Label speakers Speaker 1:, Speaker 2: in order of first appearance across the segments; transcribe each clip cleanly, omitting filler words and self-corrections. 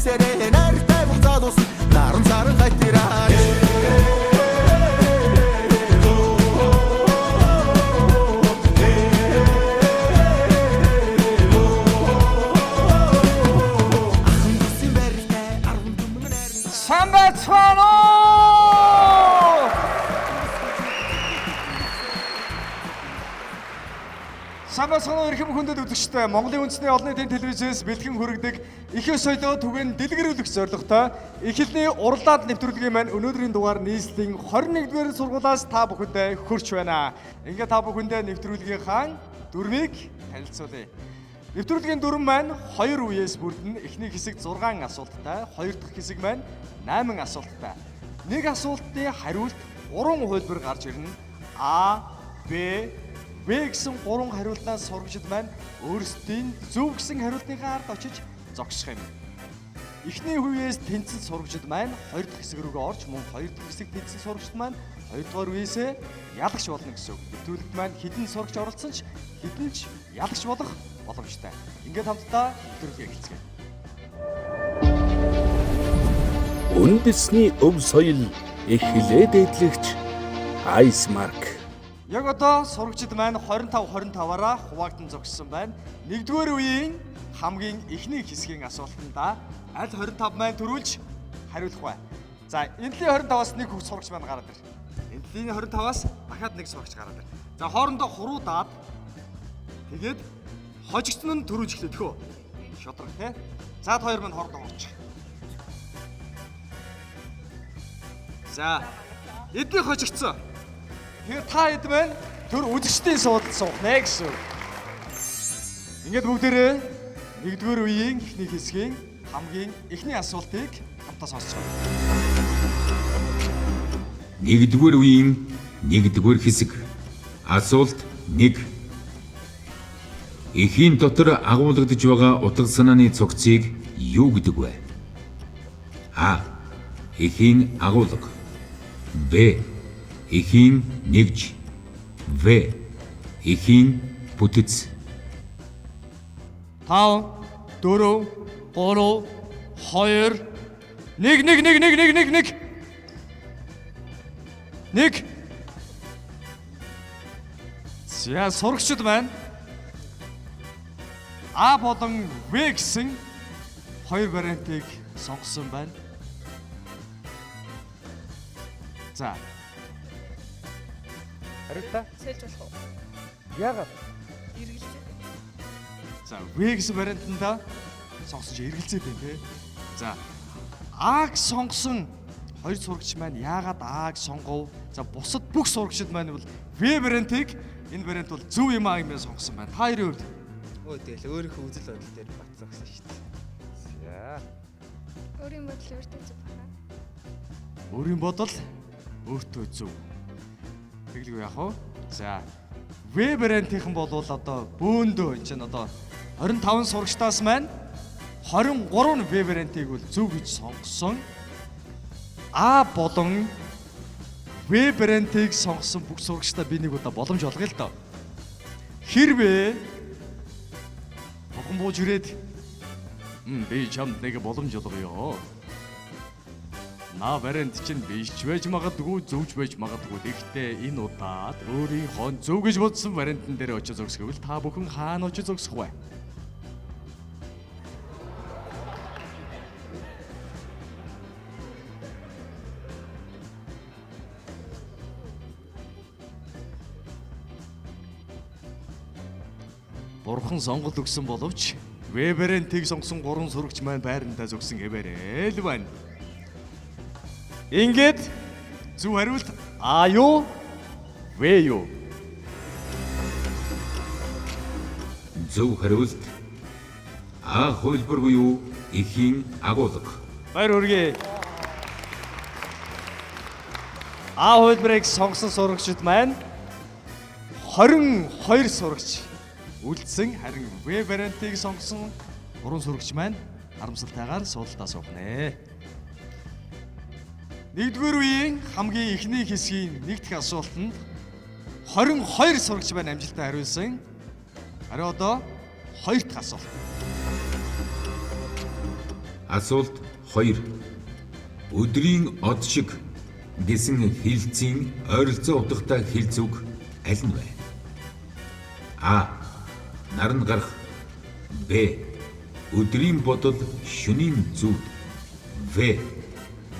Speaker 1: Ирсэрээ нартай буцаад ус наран саран хатираа.
Speaker 2: Сайн байцгаана уу? Сайн байцгаана уу, эрхэм хүндэт үзэгчдээ. Монголын үндэсний олон нийтийн телевизээс бэлтгэн хүргэдэг их ёс соёлоо түгээн дэлгэрүүлэх зорилготой их хэлний уралдаанд нэвтрүүлгийн маань өнөөдрийн дугаар нийслэлийн 21-р сургуулиас та бүхэндээ хүрч байна. Ингээд та бүхэндээ нэвтрүүлгийнхаа дүрмийг танилцуулъя. Нэвтрүүлгийн дүрэм маань хоёр үеэс бүрдэн. Эхний хэсэг 6 асуулттай, хоёр дахь хэсэг маань 8 асуулттай. Нэг асуултын хариулт 3 хувилбар гарч ирнэ. А, Б, В гэсэн 3 хариултнаас сурагчид маань өөрсдийн зөв гэсэн хариултынхаа ард очиж зогсох юм. Эхний үеэс тэнцэн сурагчид маань хоёр дахь хэсэг рүүгээ орж мөн хоёр дахь хэсэг тэнцэн сурагчид маань хоёрдугаар үеэсээ ялагч болно гэсэн үг. Нэвтрүүлэгт маань хэдэн сурагч оролцсон ч хэдэн ч ялагч болох боломжтой. Ингээд хамтдаа нэвтрүүлгээ эхэлцгээе.
Speaker 3: Үндэсний өв соёл эхлээ дээдлэгч Айсмарк.
Speaker 2: Яг одоо сурагчид маань 25 25-аараа хуваагдан зогссон байна. Нэгдүгээр үеийн хамгийн эхний хэсгийн асуултанда аль 25 маань төрүүлж хариулах вэ? За, энэлийн 25-аас нэг хүүхд сурагч маань гараад ир. Энэлийн 25-аас дахиад нэг сурагч гараад ир. За, хоорондоо хуруудаад тэгээд хожигдсон нь төрүүлж эхлэв тхөө. Шодрог тий. За, та хоёр маань хоорондоо хурчих. За, эдний хожигдсон. Тэгэхээр та хэд маань төр үзэгчдийн суудалд суух нэ гэсэн. үг. Ингээд бүгдээрээ нэгдүгээр үеийн эхний хэсгийн хамгийн эхний асуултыг хамтаа сонсцгоё.
Speaker 4: Нэгдүгээр үеийн нэгдүгээр хэсэг. Асуулт 1. Эхийн дотор агуулгадж байгаа утга санааны цогцыг юу гэдэг вэ? А. Эхийн агуулга. Б. Эхийн нэгж. В. Эхийн бүтэц.
Speaker 2: 5 4 3 2 1 1 1 1 1 1 1 1. За, сурагчид маань А болон В гэсэн хоёр вариантыг сонгосон байна. За. Хариултаа?
Speaker 5: Сэлж болох уу?
Speaker 2: Яагаад?
Speaker 5: Эргэлзээ.
Speaker 2: За, В гэсэн вариантанда сонгосон чи эргэлзээд байна те. За, А-г сонгосон хоёр сурагч маань яагаад А-г сонгов? За, бусад бүх сурагчид маань бол В вариантыг, энэ вариант бол зөв юм аа гэмээр сонгосон байна. Та хоёрын хувьд?
Speaker 6: Өө тэгэл өөрийнхөө үзэл бодол дээр батсан гэсэн шүү дээ.
Speaker 2: За.
Speaker 5: Өөрийн бодол өөртөө зөв баха.
Speaker 2: Өөрийн бодол өөртөө зөв. Тэгэлгүй яах вэ? За. В вариантынхан болвол одоо бөөндөө энэ чинь одоо 25 сурагчдаас маань 23 нь В вариантыг бол зөв гэж сонгосон. А болон В вариантыг сонгосон бүх сурагчдаа би нэг удаа боломж олгоё л доо. Хэрвээ бурхан бууж ирээд би чамд нэг боломж олгоё. На вариант чинь биш ч байж магадгүй, зөвч байж магадгүй. Тэгэхдээ энэ удаад өөрийнхөө зөв гэж бодсон вариантн дээр очиж зогсох гэвэл та бүхэн хаана очиж зогсох вэ? Бурхан сонголт өгсөн боловч Веберентийг сонгосон гурван сурагч маань байрандаа зогсон хэвээрээ л байна. Ингээд зөв хариулт А юу? В юу?
Speaker 4: Зөв хариулт А хувилбар буюу эхийн агуулга.
Speaker 2: Баяр хүргэе. А хувилбарыг сонгосон сурагчид маань 22 сурагч үлдсэн, харин В вариантыг сонгосон 3 сурагч маань харамсалтайгаар суудалдаа суух нэ. Нэгдүгээр үеийн хамгийн эхний хэсгийн нэг дэх асуултанд 22 сурагч маань амжилттай хариулсан. Харин одоо хоёр дахь асуулт.
Speaker 4: Асуулт 2. Өдрийн од шиг гэсэн хэлцийн ойролцоо утгатай хэлц үг аль нь вэ? А. Наран гарах. Б. Өдрийн бодол, шөнийн зүуд. В.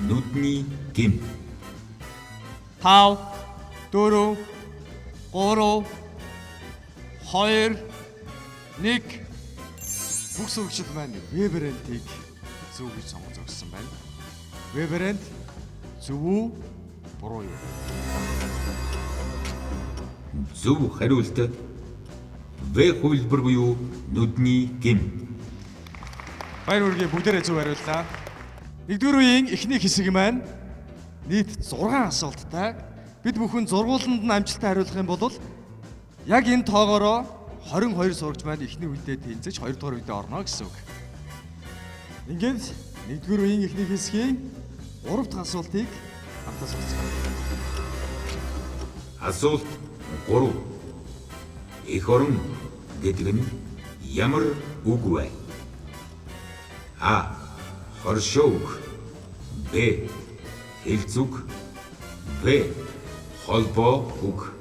Speaker 4: Нүдний гим.
Speaker 2: 5 4 3 2 1. Бүх сурагчид маань В вариантыг зөв гэж сонгож өгсөн байна. В вариант зөв үү, буруу юу?
Speaker 4: Зөв хариулт В хувилбар буюу нүдний гим.
Speaker 2: Баяр хүргэе, бүгдээрээ зөв хариуллаа. Нэгдүгээр үеийн эхний хэсэг маань нийт 6 асуулттай. Бид бүхэн зургууланд нь амжилттай хариулах юм бол яг энэ тоогоороо 22 сурагч маань эхний үедээ тэнцэж 2 дугаар үедээ орно гэсэн үг. Ингээд нэгдүгээр үеийн эхний хэсгийн 3 дахь асуултыг хамтдаа сонсгоё.
Speaker 4: Асуулт 3. Эх орон гэдэг нь ямар үг вэ? А. Хоршоо үг. Б. Хэлц үг. В. Холбоо үг.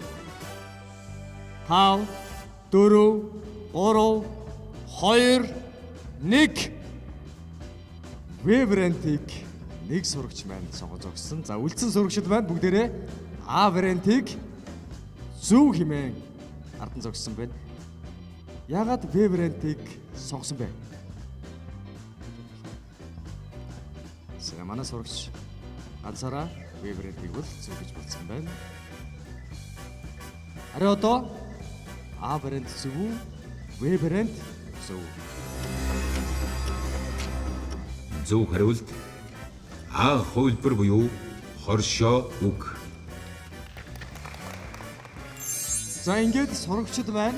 Speaker 2: 5 4 3 2 1. В вариантыг нэг сурагч маань сонгож өгсөн. За, үлдсэн сурагчид маань бүгдээрээ А вариантыг зөв хэмээн ардан зогссон байна. Яагаад В вариантыг сонгосон бэ? За, манай сурагч ганцаараа В вариантыг бол зөв гэж бодсон байна. Харин одоо А вариант зөв үү? В вариант зөв үү?
Speaker 4: Зөв хариулт А хувилбар буюу хоршоо үг.
Speaker 2: За, ингээд сурагчид маань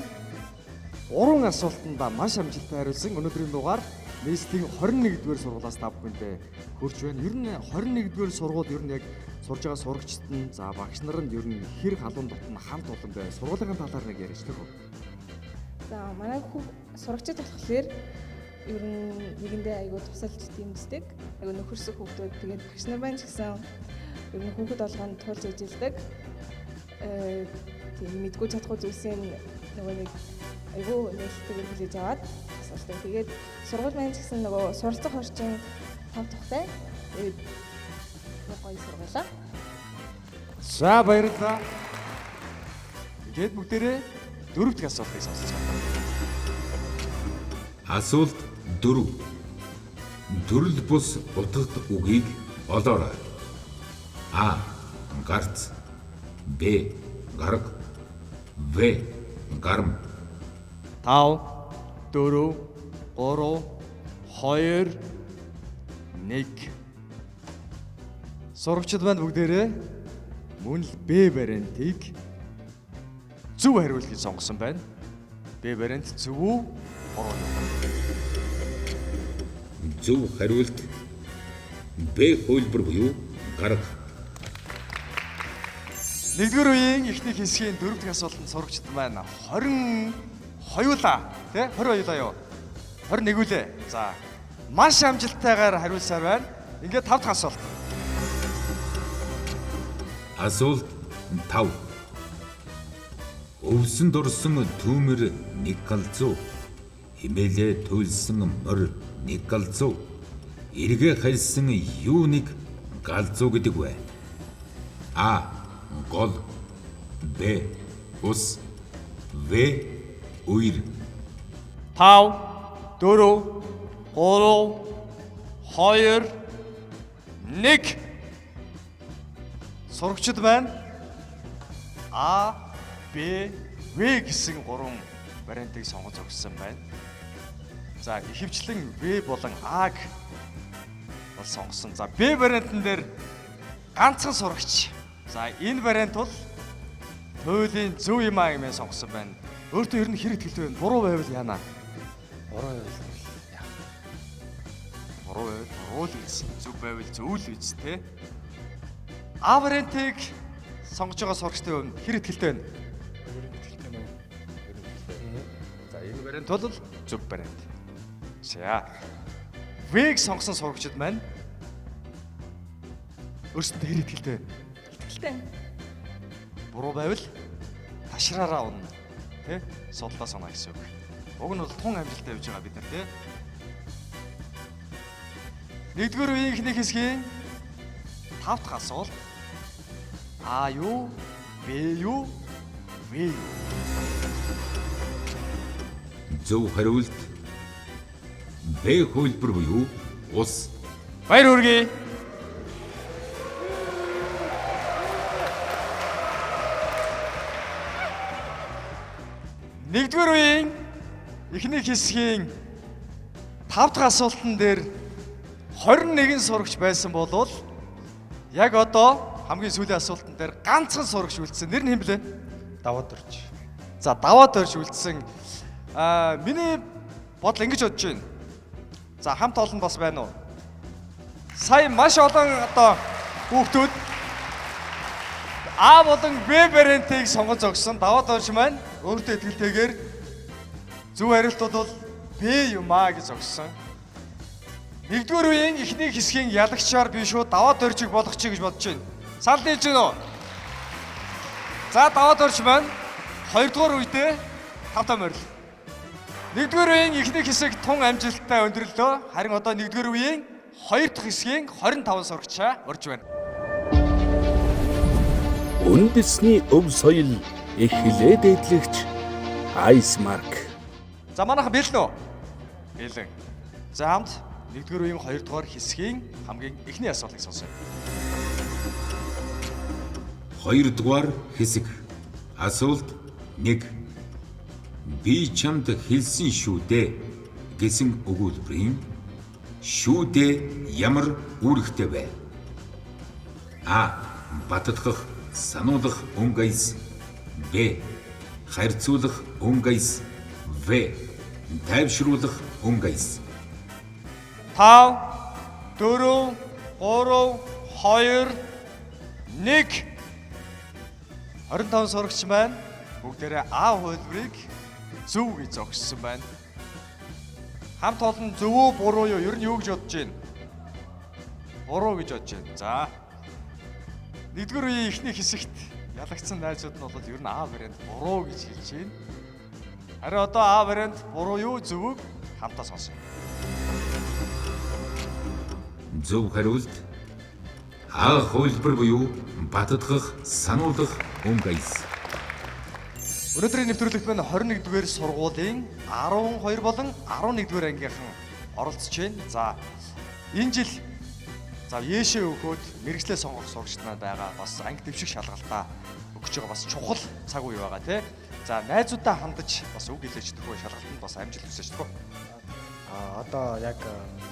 Speaker 2: гурван асуултанда маш амжилттай хариулсан. Өнөөдрийн дугаар нийслэлийн 21-р сургуулиас та бүхэндээ хүрч байна. Ер нь 21-р сургууль ер нь яг сурж байгаа сурагчид нь, за, багш нар нь ер нь хэр халуун дотно, хамт олон бай. Сургуулийн талаар нэг яриач тэх үү?
Speaker 5: За, манай сурагчид болохоор ер нь нэгэндээ айгүй тусалж дэмждэг. Айгүй нөхөрсөх хүүхдүүд, тэгээд багш нар маань ч гэсэн ер нь хүүхэд болгонд тулж ажилладаг. Тийм мэдгүй чадахгүй зүйлсийн нөгөө нэг айгүй нээлттэйгээр хүлээж аваад тусалдаг. Тэгээд сургууль маань ч гэсэн нөгөө суралцах орчин тав тухтай. Тэгээд гоё сургуулаа.
Speaker 2: За, баярлалаа. Ингээд бүгдээрээ дөрөв дэх асуултыг сонсцгоо.
Speaker 4: Асуулт 4. Төрөл бус утгат үгийг олоорой. А. Гарц. Б. Гарга. В. Гарам.
Speaker 2: 5 4 3 2 1. Сурагчид маань бүгдээрээ мөн л Б вариантыг зөв хариултыг сонгосон байна. Б вариант зөв үү? Буруу юу?
Speaker 4: Зөв хариулт Б хувилбар буюу гарга.
Speaker 2: Нэгдүгээр үеийн эхний хэсгийн дөрөв дэх асуултанд сурагчид маань 20 хоёулаа тий, 20 хоёулаа юу? 21 үлээ. За, маш амжилттайгаар хариулсаар байна. Ингээд тав дахь асуулт.
Speaker 4: Асуулт 5. Өвсөн дурсан түүмэр нэг галзуу. Химээлээ туйлсан морь нэг галзуу. Эргээ хальсан юу нэг галзуу гэдэг вэ? А. Гол. Б. Ус. В. Үер.
Speaker 2: 5 4 3 2 1. Сурагчид маань А, Б, В гэсэн гурван вариантыг сонгож өгсөн байна. За, ихэвчлэн В болон А-г бол сонгосон. За, Б вариантн дээр ганцхан сурагч. За, энэ вариант бол туйлын зөв юм аа гэмээр сонгосон байна. Өөртөө ер нь хэр итгэлтэй байна? Буруу байвал яана?
Speaker 6: Буруу байвал яа.
Speaker 2: Буруу байвал буруу л үз. Зөв байвал зөв л үз, тэ. А вариантыг сонгож байгаа сурагчдын хувьд хэр итгэлтэй байна?
Speaker 6: Өөр итгэлтэй мөн.
Speaker 2: За, энэ вариант бол зөв вариант. За. В-г сонгосон сурагчид маань өөрсөндөө хэр итгэлтэй?
Speaker 5: Итгэлтэй.
Speaker 2: Буруу байвал ташраараа унна. Тэ? Судлаа санаа гэсэн үг. Уг нь бол тун амжилттай явж байгаа бид нар тэ. Нэгдүгээр үеийн эхний хэсгийн тав дахь асуулт. А юу? Б юу? В юу?
Speaker 4: Зөв хариулт Б хувилбар буюу ус.
Speaker 2: Баяр хүргэе. Нэгдүгээр үеийн эхний хэсгийн тав дахь асуултан дээр 21 сурагч байсан болвол яг одоо хамгийн сүүлийн асуултан дээр ганцхан сурагч үлдсэн. Нэр нь хэн блэ?
Speaker 7: Даваад орч.
Speaker 2: За даваад орж үлдсэн. Аа миний бодол ингэж бодож байна. За хамт олон бас байна уу? Сая маш олон одоо хүүхдүүд А болон Б вариантыг сонгож зогссон. Даваад орж маань өөртөө итгэлтэйгээр зөв хариулт бол Б юм аа гэж зогссон. Нэгдүгээр үеийн эхний хэсгийн ялагчаар би шууд даваад оржиг болгочих гэж бодож байна. Санал нийлж байна уу? За даваад орж маань хоёрдугаар үедээ 5 5 морил. Нэгдүгээр үеийн эхний хэсэг тун амжилттай өндөрлөө. Харин одоо нэгдүгээр үеийн хоёр дахь хэсгийн 25 сурагчаа орж байна.
Speaker 3: Үндэсний өв соёл эхлээ дээдлэгч Ice Mark.
Speaker 2: За манайхан бэлэн үү? Бэлэн. За хамт нэгдүгээр үеийн хоёрдугаар хэсгийн хамгийн эхний асуултыг сонсъё.
Speaker 4: Хоёрдугаар хэсэг. Асуулт 1. Би чамд хэлсэн шүү дээ гэсэн өгүүлбэрийн шүү дээ ямар үүрэгтэй вэ? А. Бататгах, сануулах өнгө аяс. Б. Харьцуулах өнгө аяс. В. Тайвшруулах өнгө аяс.
Speaker 2: 5 4 3 2 1 25 сурагч маань бүгдээрээ А хувилбарыг зөв гэж зогссон байна. Хамт олон зөв үү буруу юу? Ер нь юу гэж бодож байна? Буруу гэж бодож байна. За. Нэгдүгээр үеийн эхний хэсэгт ялагдсан найзууд нь бол ер нь А вариант буруу гэж хэлж байна. Харин одоо А вариант буруу юу зөв үү? Хамтаа сонсъё.
Speaker 4: Зөв хариулт А хувилбар буюу бататгах, сануулах өнгө аяс.
Speaker 2: Өнөөдрийн нэвтрүүлэгт маань 21-р сургуулийн 12 болон 11-р ангийнхан оролцож байна. За энэ жил за Ешээ өгөхөд мэргэжлээ сонгох сурагчид маань байгаа. Бас анги дэвших шалгалтаа өгч байгаа бас чухал цаг үе байгаа тий. За найзуудаа хандаж бас үг хэлээж төхөө шалгалтанд бас амжилт хүсэж төхөө.
Speaker 7: А одоо яг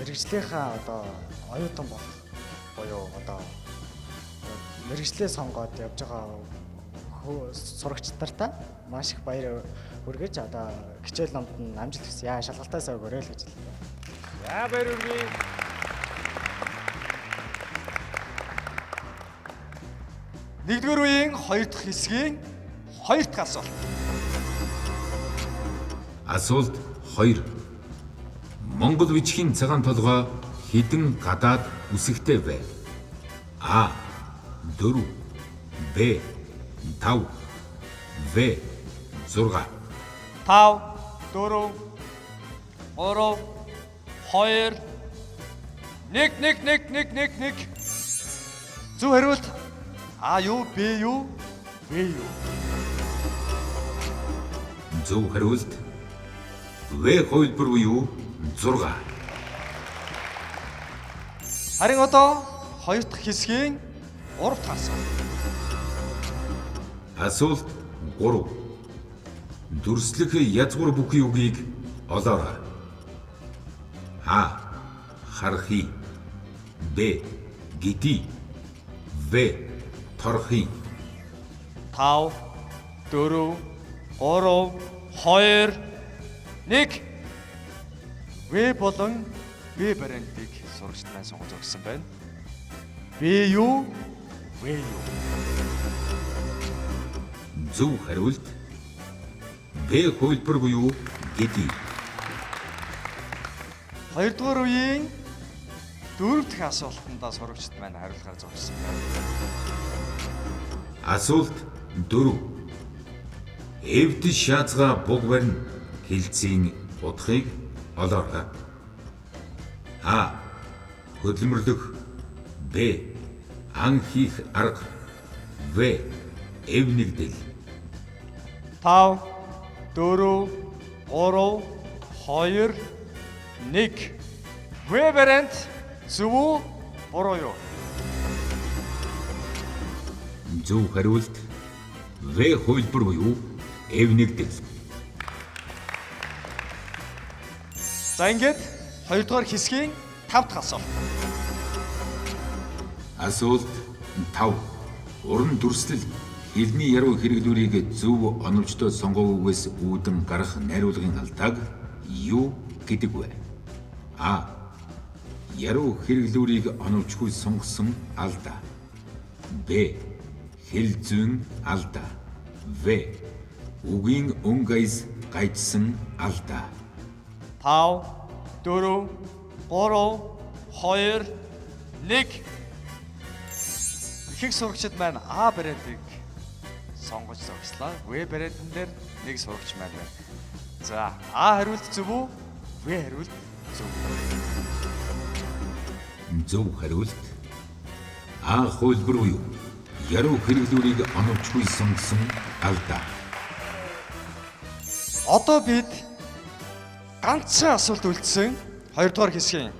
Speaker 7: мэргэжлийнхаа одоо оюутан болох буюу одоо мэргэжлээ сонгоод явж байгаа сурагчид нартай маш их баяр хүргэж одоо хичээл номд нь амжилт хүсье. Шалгалтаасаа өгөөрэй л гэж хэлье.
Speaker 2: За баяр хүргэе. Нэгдүгээр үеийн хоёр дахь хэсгийн хоёр дахь асуулт.
Speaker 4: Асуулт 2. Монгол бичгийн цагаан толгой хэдэн гадаад үсэгтэй вэ? А. 4, Б. 5, В. 6.
Speaker 2: 5 4 3 2 1 1 1 1 1 1. Зөв хариулт А юу, Б юу, В юу?
Speaker 4: Зөв хариулт В хувилбар буюу 6.
Speaker 2: Харин одоо хоёр дахь хэсгийн гурав дахь асуулт.
Speaker 4: Асуулт 3. Дүрслэх язгуур бүхий үгийг олоорой. А. Хархи. Б. Гэдий. В. Торхи.
Speaker 2: 5 4 3 2 1. В болон Б вариантыг сурагчид маань сонгож өгсөн байна. Б юу? В юу?
Speaker 4: Зөв хариулт Б хувилбар буюу гэдий.
Speaker 2: Хоёрдугаар үеийн Дөрөв дэх асуултандаа сурагчид маань хариулахаар зогссон байна.
Speaker 4: Асуулт 4. Эвд шаазга буг барина хэлцийн утгыг олоорой. А. Хөдөлмөрлөх. Б. Ан хийх арга. В. Эв нэгдэл.
Speaker 2: 5 4 3 2 1. В вариант зөв үү? Буруу юу?
Speaker 4: Зөв хариулт В хувилбар буюу эв нэгдэл.
Speaker 2: За, ингээд хоёрдугаар хэсгийн 5 дахь асуулт.
Speaker 4: Асуулт 5. Уран дүрслэл хэлний яруу хэрэглүүрийг зөв оновчтой сонгоогүйгээс үүдэн гарах найруулгын алдааг юу гэдэг вэ? А. Яруу хэрэглүүрийг оновчгүй сонгосон алдаа. Б. Хэл зүйн алдаа. В. Үгийн өнгө аяс гайжсан алдаа.
Speaker 2: 5 4 3 2 1. Ихэнх сурагчид маань А вариантыг сонгож зогслоо. В вариантн дээр нэг сурагч маань байна. За, А хариулт зөв үү? В хариулт зөв.
Speaker 4: Зөв хариулт А хувилбар буюу яруу хэрэглүүрийг оновчгүй сонгосон алдаа.
Speaker 2: Одоо бид ганцхан асуулт үлдсэн. Хоёрдугаар хэсгийн.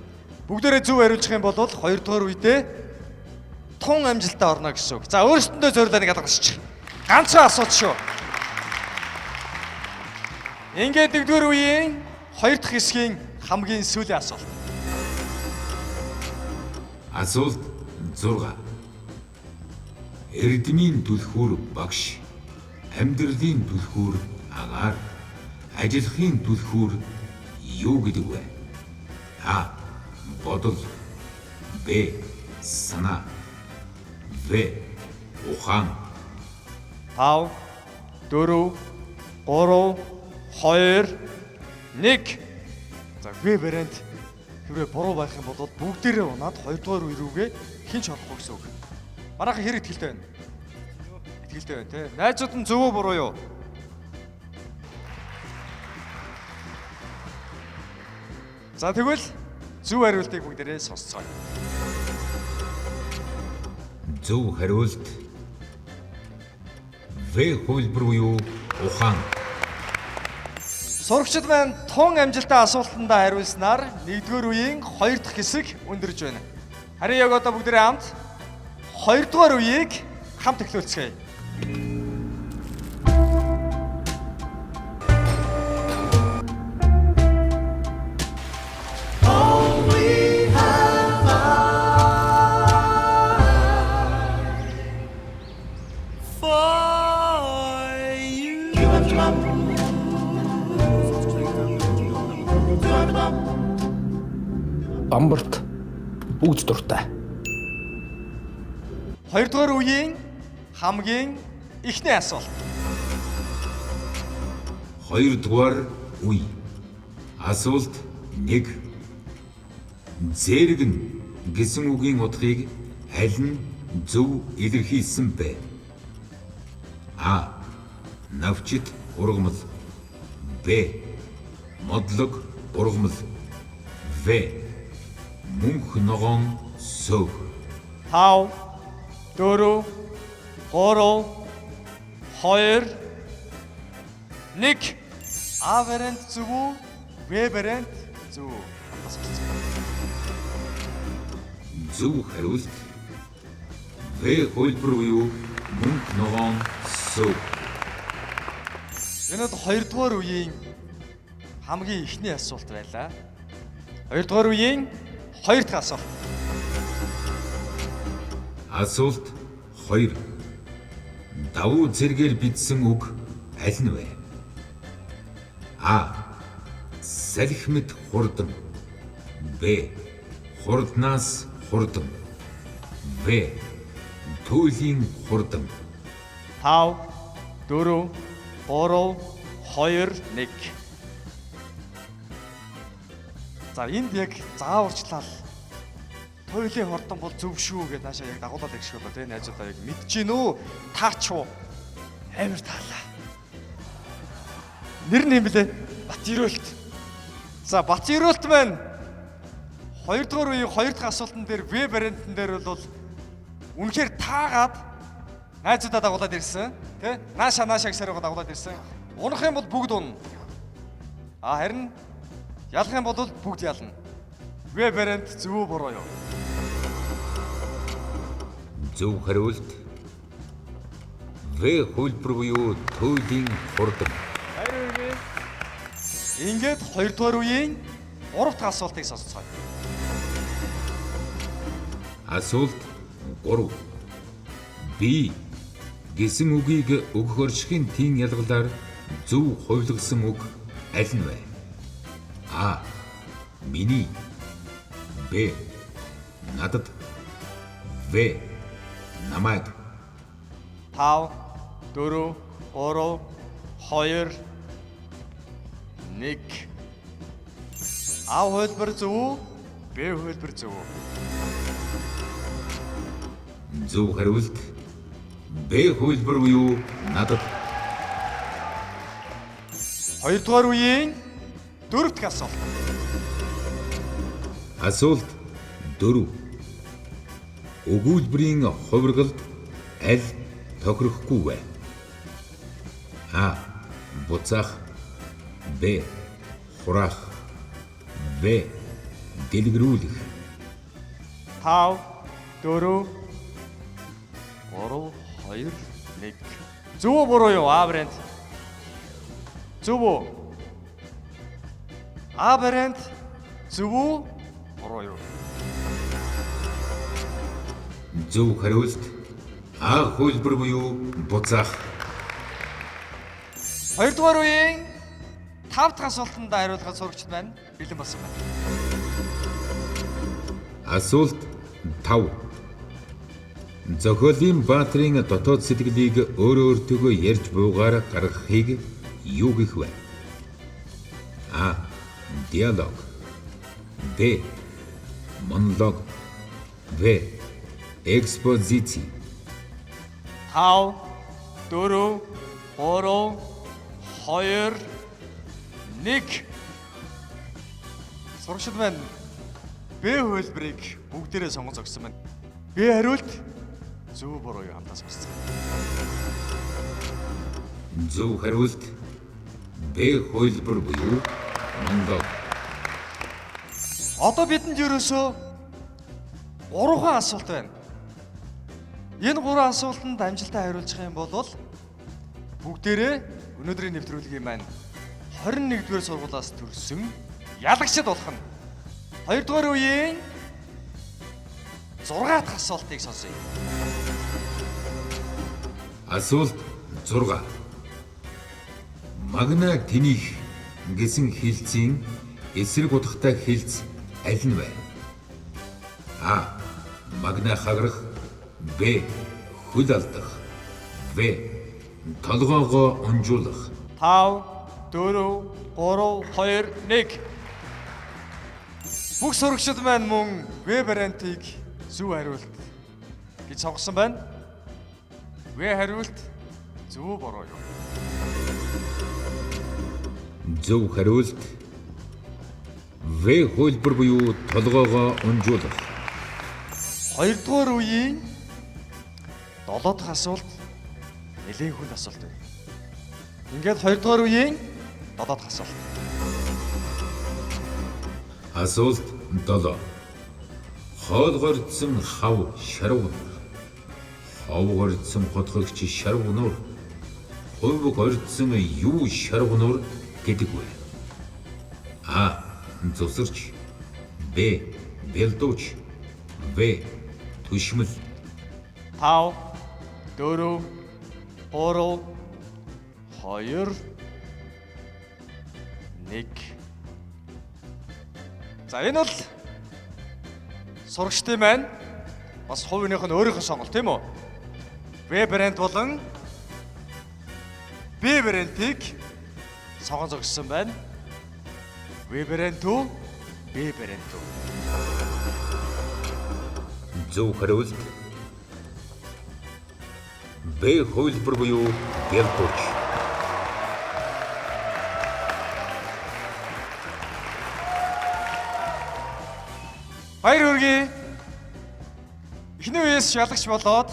Speaker 2: Бүгдээрээ зөв хариулчих юм бол хоёрдугаар үедээ тун амжилттай орно гэсэн үг. За, өөрсдөндөө зориулаа нэг алгасчих. Ганцхан асуулт шүү. Ингээд нэгдүгээр үеийн хоёр дахь хэсгийн хамгийн сүүлийн асуулт.
Speaker 4: Асуулт 6. Эрдмийн түлхүүр багш, амьдралын түлхүүр агаар, ажиллахын түлхүүр юу гэдэг вэ? А. Бодол. Б. Санаа. В. Ухаан.
Speaker 2: 5 4 3 2 1. За, В вариант хэрвээ буруу байх юм бол бүгдээрээ унаад хоёрдугаар үе рүүгээ хэн ч орохгүй гэсэн үг. Манайхан хэр итгэлтэй байна? Итгэлтэй байна те. Найзууд нь зөв үү, буруу юу? За, тэгвэл зөв хариултыг бүгдээрээ сонсцгоё.
Speaker 4: Зөв хариулт В хувилбар буюу ухаан.
Speaker 2: Сурагчид маань тун амжилттай асуултандаа хариулснаар нэгдүгээр үеийн хоёр дахь хэсэг өндөрж байна. Харин яг одоо бүгдээрээ хамт хоёрдугаар үеийг хамт эхлүүлцгээе.
Speaker 3: Бамбарт бүгд дуртай.
Speaker 2: Хоёрдугаар үеийн хамгийн эхний асуулт.
Speaker 4: Хоёрдугаар үе. Асуулт 1. Зэрэг нь гэсэн үгийн утгыг аль нь зөв илэрхийлсэн бэ? А. Навчит ургамал. Б. Модлог ургамал. В. Мөнх ногоон сөв.
Speaker 2: 5 4 3 2 1. А вариант зөв үү? Б вариант зөв үү?
Speaker 4: Зөв хариулт В хувилбар буюу мөнх ногоон сөв.
Speaker 2: Энэ бол хоёрдугаар үеийн хамгийн эхний асуулт байлаа. Хоёрдугаар үеийн хоёр дахь асуулт.
Speaker 4: Асуулт 2. Давуу зэргээр бичсэн үг аль нь вэ? А. Салхи мэт хурдан. Б. Хурднаас хурдан. В. Туйлын хурдан.
Speaker 2: 5 4 3 2 1. За, энд яг зааварчлал Туйлын хурдан бол зөв шүү гэж наашаа яг дагуулаад ирэх шиг болоо тий найзуудаа яг мэдэж гин үү? Таач уу?
Speaker 6: Амар таалаа.
Speaker 2: Нэр нь юм блэ?
Speaker 6: Бат Ерөөлт.
Speaker 2: За Бат Ерөөлт маань хоёрдугаар үеийн хоёр дахь асуултан дээр В вариантн дээр бол үнэхээр таагаад найзуудаа дагуулад ирсэн тий нааша нааша гэж сариугаа дагуулад ирсэн. Унах юм бол бүгд унна. А харин ялах юм бол бүгд ялна. В вариант зөв үү буруу юу?
Speaker 4: Зөв хариулт В хувилбар буюу туйлын хурдан.
Speaker 2: Баяр хүргэе. Ингээд хоёрдугаар үеийн гурав дахь асуултыг сонсоцгоё.
Speaker 4: Асуулт 3. Би гэсэн үгийг өгөх оршихын тийм ялгалаар зөв хувилгасан үг аль нь вэ? А. Миний. Б. Надад. В. Намайг.
Speaker 2: 5 4 3 2 1. А хувилбар зөв үү? Б хувилбар зөв үү?
Speaker 4: Зөв хариулт Б хувилбар буюу надад.
Speaker 2: Хоёрдугаар үеийн дөрөв дэх асуулт.
Speaker 4: Асуулт 4. Өгүүлбэрийн хувиргалд аль тохирохгүй вэ? А. Буцаах. Б. Хураах. В. Дэлгэрүүлэх.
Speaker 2: 5 4 3 2 1. Зөв үү буруу юу? А вариант. Зөв үү? А вариант зөв үү? Буруу юу?
Speaker 4: Зөв хариулт А хувилбар буюу буцаах.
Speaker 2: Хоёрдугаар үеийн тав дахь асуултанд хариулахад сурагчид маань бэлэн болсон байна.
Speaker 4: Асуулт 5. Зохиолын баатрын дотоод сэтгэлийг өөрөө өөртөөгөө ярьж буугаар гаргахыг юу гэх вэ? А. Диалог. Б. Монолог. В. Экспозиц.
Speaker 2: 5 4 3 2 1. Сурагчид маань Б хувилбарыг бүгдээрээ сонгон зогссон байна. Б хариулт зөв буруу юу хамтаа сонсцгоо.
Speaker 4: Зөв хариулт Б хувилбар буюу монолог.
Speaker 2: Одоо бидэнд ерөөсөө гурван асуулт байна. Энэ гурван асуултанд амжилттай хариулчих юм бол бүгдээрээ өнөөдрийн нэвтрүүлгийн маань 21-р сургуулиас төрсөн ялагчд болох нь. Хоёрдугаар үеийн 6 дахь асуултыг сонсъё.
Speaker 4: Асуулт 6. Магна тэнийх гэсэн хилцийн эсрэг утгатай хилц аль нь вэ? А. Магна хагарах. Б. Хөл алдах. В. Толгоогоо унжуулах.
Speaker 2: 5 4 3 2 1. Бүх сурагчид маань мөн В вариантыг зөв хариулт гэж сонгосон байна. В хариулт зөв буруу юу?
Speaker 4: Зөв хариулт В хувилбар буюу толгоогоо унжуулах.
Speaker 2: Хоёрдугаар үеийн долоо дахь асуулт нэлээд хүнд асуулт байна. Ингээд хоёрдугаар үеийн долоо дахь асуулт.
Speaker 4: Асуулт 7. Хоол горьдсон хав шарвнур. Хов горьдсон хотгогч шарвнур. Хувь горьдсон юу шарвнур гэдэг вэ? А. Зүсэрч. Б. Бэлдүүч. В. Түшмэл.
Speaker 2: 5 4 3 2 1. За энэ бол сурагчдын маань бас хувийнх нь өөрийнх нь сонголт тийм үү? В брэнд болон Б брэндийг сонгон зогссон байна. В брэнд үү? Б брэнд үү?
Speaker 4: Зөв хариулт Б хувилбар буюу Бялбууч.
Speaker 2: Баяр хүргэе. Эхний үеэс ялагч болоод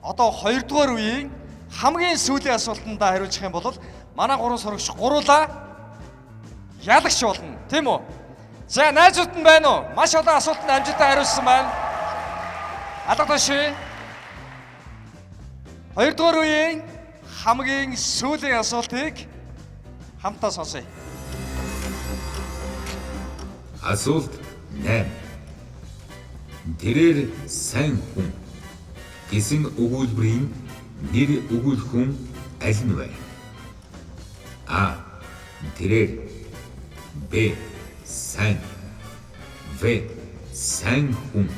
Speaker 2: одоо хоёрдугаар үеийн хамгийн сүүлийн асуултандаа хариулчих юм бол манай гурван сурагч гуруулаа ялагч болно, тийм үү? За, найзууд нь байна уу? Маш олон асуултанд амжилттай хариулсан байна. Алга таши. Хоёрдугаар үеийн хамгийн сүүлийн асуултыг хамтдаа сонсъё.
Speaker 4: Асуулт 8. Тэрээр сайн хүн гэсэн өгүүлбэрийн нэр өгүүлэх хүн аль нь вэ? А. Тэрээр. Б. Сайн. В. Сайн хүн.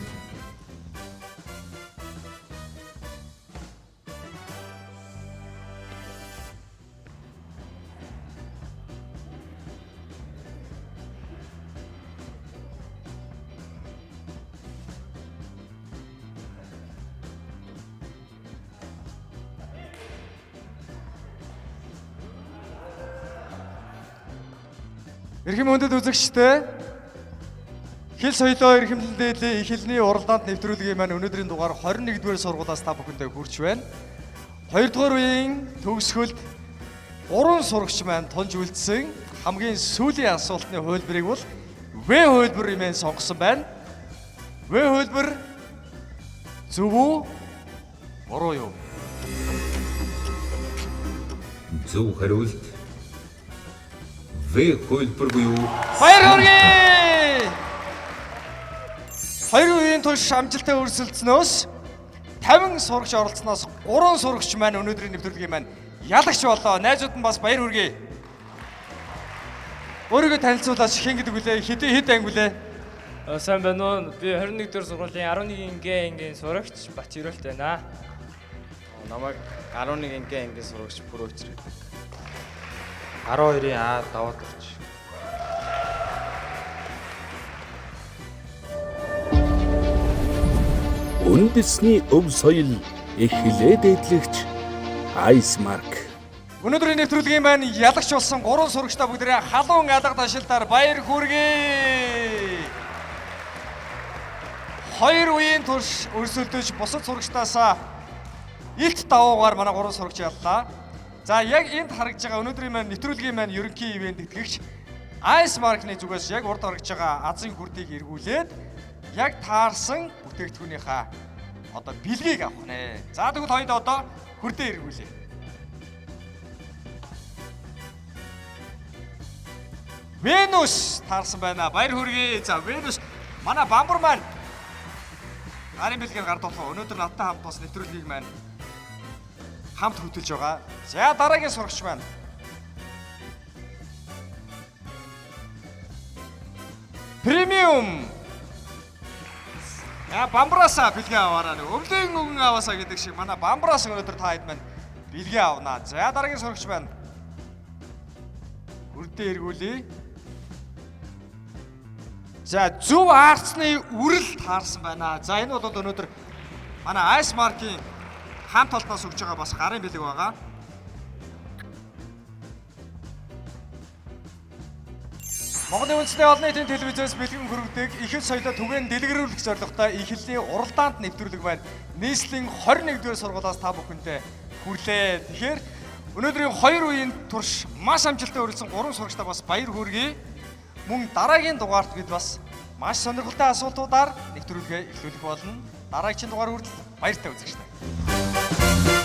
Speaker 2: Эрхэм хүндэт үзэгчдээ, хэл соёлоо эрхэмлэн дээдлийн их хэлний уралдаанд нэвтрүүлгийн маань өнөөдрийн дугаар 21-р сургуулиас та бүхэндээ хүрч байна. 2-р үеийн төгсгөлд 3 сурагч маань тунж үлдсэн хамгийн сүүлийн асуултны хувилбарыг бол В хувилбар хэмээн сонгосон байна. В хувилбар зөв үү? Буруу юу?
Speaker 4: Зөв хариулт В хувилбар буюу
Speaker 2: Баяр хүргэе! Хоёр үеийн турш амжилттай өрсөлдснөөс 50 сурагч оролцсоноос 3 сурагч маань өнөөдрийн нэвтрүүлгийн маань ялагч боллоо. Найзууд нь бас баяр хүргэе. Өөрийгөө танилцуулаач, хэн гэдэг вүлээ? Хэдий хэд анги вүлээ?
Speaker 6: Сайн байна уу? Би 21 дугаар сургуулийн 11 г ангийн сурагч Бат Ерөөлт байна.
Speaker 8: Намайг 11 г ангийн сурагч Пүрөөч гэдэг.
Speaker 9: 12-ын А даваад орч.
Speaker 10: Үндэсний өв соёл их хилээ дээдлэгч Ice Mark.
Speaker 2: Өнөөдрийн нэвтрүүлгийн маань ялагч болсон 3 сурагчдаа бүгдээрээ халуун алга дашилтаар баяр хүргэе. Хоёр үеийн турш өрсөлдөж бусад сурагчдаасаа илт давуугаар манай 3 сурагч яллаа. За, яг энд харагдж байгаа өнөөдрийн маань нэвтрүүлгийн маань ерөнхий ивээн тэтгэгч Ice Mark-ны зүгээс яг урд харагдж байгаа азын хүрдийг эргүүлээд яг таарсан бүтээгдэхүүнийхээ одоо бэлгийг авах нэ. За, тэгвэл хоёул одоо хүрдээ эргүүлье. Венус таарсан байна. Баяр хүргэе. За, Венус манай бамбар маань гарын бэлгээр гардуулах. Өнөөдөр надтай хамт бас нэвтрүүлгийг маань хамт хөтөлж байгаа. За, дараагийн сурагч маань. Премиум. Я бамбраасаа бэлгээ аваараа нэг өвлийн өгөн аваасаа гэдэг шиг манай бамбраас өнөөдөр та хэд маань бэлгээ авнаа. За, дараагийн сурагч маань. Хүрдээ эргүүлье. За, зөв аарцны үрэл таарсан байна. За, энэ бол өнөөдөр манай Ice Mark-ийн хамт олноос өгж байгаа бас гарын бэлэг байгаа. Монголын үндэсний олон нийтийн телевизээс бэлгэн хүргэдэг их хэл соёлоо түгээн дэлгэрүүлэх зорилготой их хэлний уралдаанд нэвтрүүлэг маань нийслэлийн 21-р сургуулиас та бүхэндээ хүрлээ. Тэгэхээр өнөөдрийн хоёр үеийн турш маш амжилттай өрөлдсөн 3 сурагчдаа бас баяр хүргэе. Мөн дараагийн дугаарт бид бас маш сонирхолтой асуултуудаар нэвтрүүлгээ эхлүүлэх болно. Дараагийн дугаар хүртэл баяртай үзэгчдээ.